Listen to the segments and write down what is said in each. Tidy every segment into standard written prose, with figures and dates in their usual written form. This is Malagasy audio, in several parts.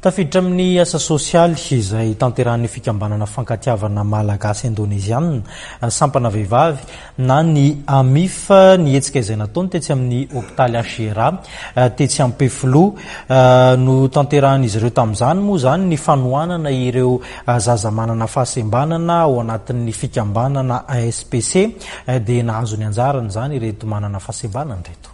Tafiditra amin'ny asa sosialy izay tanterahan'ny fikambanana Fankatiavana Malagasy Indoneziana, sampana vehivavy, na ny AMIF, ny hetsika izay nataony tetsy amin'ny hopitaly HJRA tetsy Ampefiloha. Notanterahan'izy ireo tamin'izany moa izany ny fanohanana ireo zaza manana fahasembanana ao anatin'ny fikambanana ASPC, dia nahazo ny anjarany izany ireto manana fahasembanana ireto.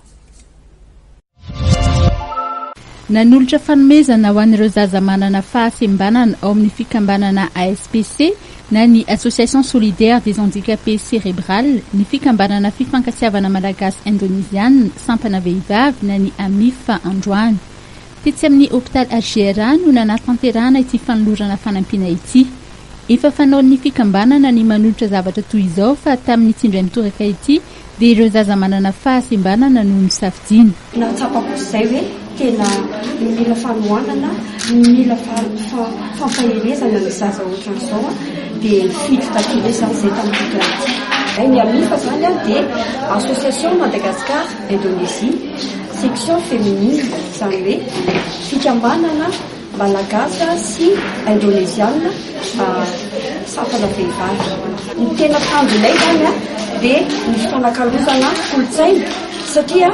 Nanolotra fanomezana ho an'ireo zaza manana fahasembanana ao amin'ny fikambanana ASPC na ny Association Solidaire des Handicapés Cérébrales ny fikambanana Fifankatiavana Malagasy Indoneziana sampana vehivavy na ny AMIF androany. Tetsy amin'ny hopitaly HJRA no nanatanterahana ity fanolorana fanampiana ity. Efa fanaon'ny fikambanana ny manolotra zavatra toy izao fa tamin'ity indray mitoraka ity dia ireo zaza manana fahasembanana no nosafidiana. Nahatsapa kosa izay hoe tena mila fanohanana, mila fampaherezana ny zaza ohatran'izao dia nifidy taty indray izany izay tamin'ity taona ity. Ny AMIFA izany dia Association Madagascar Indonésie section féminine, izany hoe fikambanana Malagasy sy Indoneziana sampana vehivavy. Ny tena tanjonay izany dia ny fifanakalozana kolontsaina satria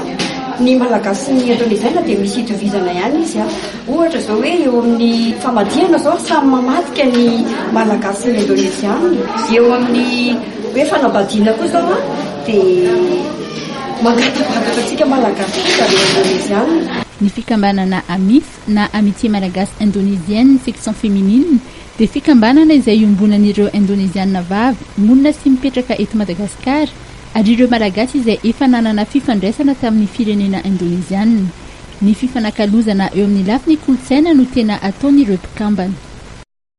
ny Malagasy sy ny Indoneziana dia misy itovizana ihany izy. Ohatra izao hoe eo amin'ny famadihana izao samy mamadika ny Malagasy sy ny Indoneziana. Eo amin'ny hoe fanambadiana koa izao dia mangatabangatra antsika Malagasy koa zareo Indoneziana. Ny fikambanana AMIF na Amitié Malagasy Indonésienne section féminine dia fikambanana izay iombonan'ireo Indoneziana vavy monina sy mipetraka eto Madagasikara ary ireo Malagasy izay efa nanana fifandraisana tamin'ny firenena Indoneziana. Ny fifanakalozana eo amin'ny lafiny kolontsaina no tena ataon'ireo mpikambana.